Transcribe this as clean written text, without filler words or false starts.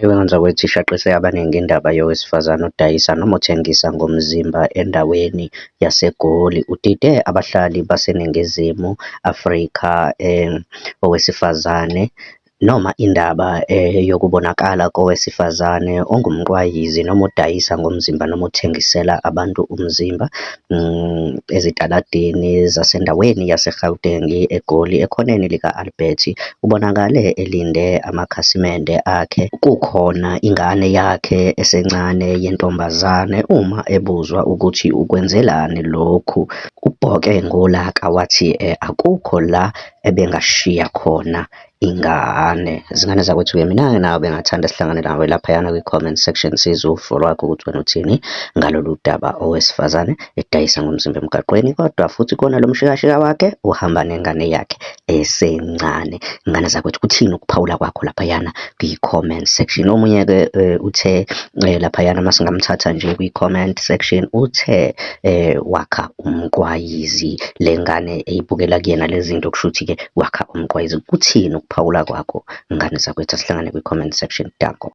Ebengenza ishaqise abaningi indaba yowesifazane odayisa noma othengisa ngomzimba endaweni yaseGoli. Udide abahlali baseNingizimu Afrika owesifazane, noma indaba yokubonakala kowesifazane ongumqwayizi noma odayisa ngomzimba, noma othengisela abantu umzimba ezitaladini zasendaweni yase-Gauteng, eGoli, ekhoneni lika-Albert. Ubonakale elinde amakhasimende akhe, kukhona ingane yakhe esencane yentombazane. Uma ebuzwa ukuthi ukwenzelani lokhu, ubhoke ngolaka wathi akukho la ebengashiya khona ingane. Zingane zakwethu-ke mina-ke nawe bengingathanda sihlangane nawe laphayana kwi-comment section, sizwe uvo lwakho ukuthi wena uthini ngalolu daba. Owesifazane edayisa ngomzimba emgaqweni, kodwa futhi kona lo mshikashika wakhe uhamba nengane yakhe esencane. Ngane zakwethu, kuthini ukuphawula kwakho laphayana kwi-comment section? Omunye-ke uthe laphayana uma singamthatha nje kwi-comment section, uthe wakha umqwayizi, le ngane eyibukela kuyena le zinto kushuthi-ke wakha umqwayizi. Kuthini ukuphawula kwakho ngane zakwethu? Asihlangane kwi-comment section, danko.